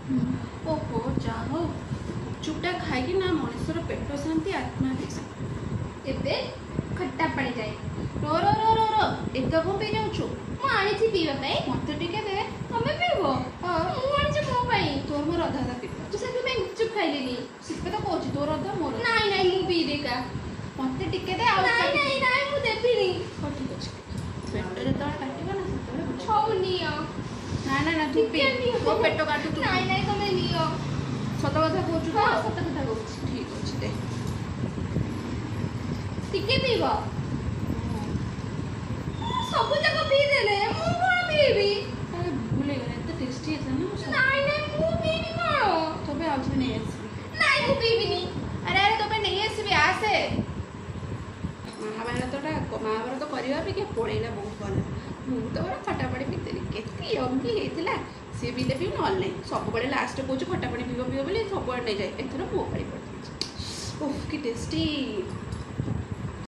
ଓହୋ, ଯାହା ହଉ, ଗୁପଚୁପଟା ଖାଇକି ନା ମଣିଷର ପେଟ ଶାନ୍ତି, ଆତ୍ମା ବି ଶାନ୍ତି। ଏବେ ଖଟା ପାଣି ଯାଏ। ର ର ର ର ର, ଏକା କଣ ପିଇ ଯାଉଛୁ? ମୁଁ ଆଣିଛି ପିଇବା ପାଇଁ। ମତେ ଟିକେ ଦେ। ତମେ ପିଇବ? ହଁ। ମୁଁ ଆଣିଛି ମୋ ପାଇଁ। ତୋର ମୋର ଅଧା ଅଧା ପିଇବା। ମୁଁ ସେଥିପାଇଁ ଗୁପଚୁପ ଖାଇଲିନି। ସେଥିପାଇଁ ତ କହୁଛି, ତୋର ଅଧା ମୋର ଅଧା। ନାଇଁ ନାଇଁ, ମୁଁ ପିଇବି ଏକା। ମତେ ଟିକେ ଦେ ଆଉ। ନାଇଁ ନାଇଁ ନାଇଁ, ମୁଁ ଦେବିନି। ହଉ, ଠିକ ଅଛି। ପେଟ ଯେତେବେଳେ କାଟିବ ନା, ସେତେବେଳେ ବୁଝିବ। ହଉ, ନିଅ। ନା ନା ନା, ତୁ ପି। ଟିକେ ନିଅ। ମୋ ପେଟ କାଟୁ। ନାଇଁ ନାଇଁ, ତମେ ନିଅ। ସତ କଥା କହୁଛୁ ତ? ହଁ, ସତ କଥା କହୁଛି। ଠିକ ଅଛି, ଦେ। ଟିକେ ପିଇବ। ସବୁ ଯାକ ପିଇଦେଲେ, ମୁଁ କଣ ପିଇବି? ଆରେ, ଭୁଲ ହେଇଗଲା। ଏତେ ଟେଷ୍ଟି ହେଇଥିଲା ନା, ମୁଁ ନାଇଁ ନାଇଁ, ମୁଁ ପିଇବି କଣ? ତୋ ପାଇଁ ଆଉ ଥରେ ନେଇ ଆସିବି। ନାଇଁ, ମୁଁ ପିଇବିନି। ଆରେ ଆରେ, ତୋ ପାଇଁ ନେଇ ଆସିବି, ଆସେ। ମହାଭାରତଟା ମହାଭାରତ କରିବା ଅପେକ୍ଷା ପଳେଇଲା ବହୁତ ଭଲ। ମୁଁ ତ ମୋର ଖଟା ପାଣି ପିଇଥିଲି, କେତେ ୟମି ହେଇଥିଲା। ସିଏ ପିଇଲେ ପିଉ, ନହେଲେ ନାହିଁ। ସବୁବେଳେ ଲାଷ୍ଟ କହୁଛି ଖଟା ପାଣି ପିଇବ ପିଇବ ବୋଲି ସବୁଆଡ଼େ ନେଇଯାଏ। ଏଥର ମୋ ପାଳି ପଡ଼ିଯାଇଛି। ଓଃ, କି ଟେଷ୍ଟି!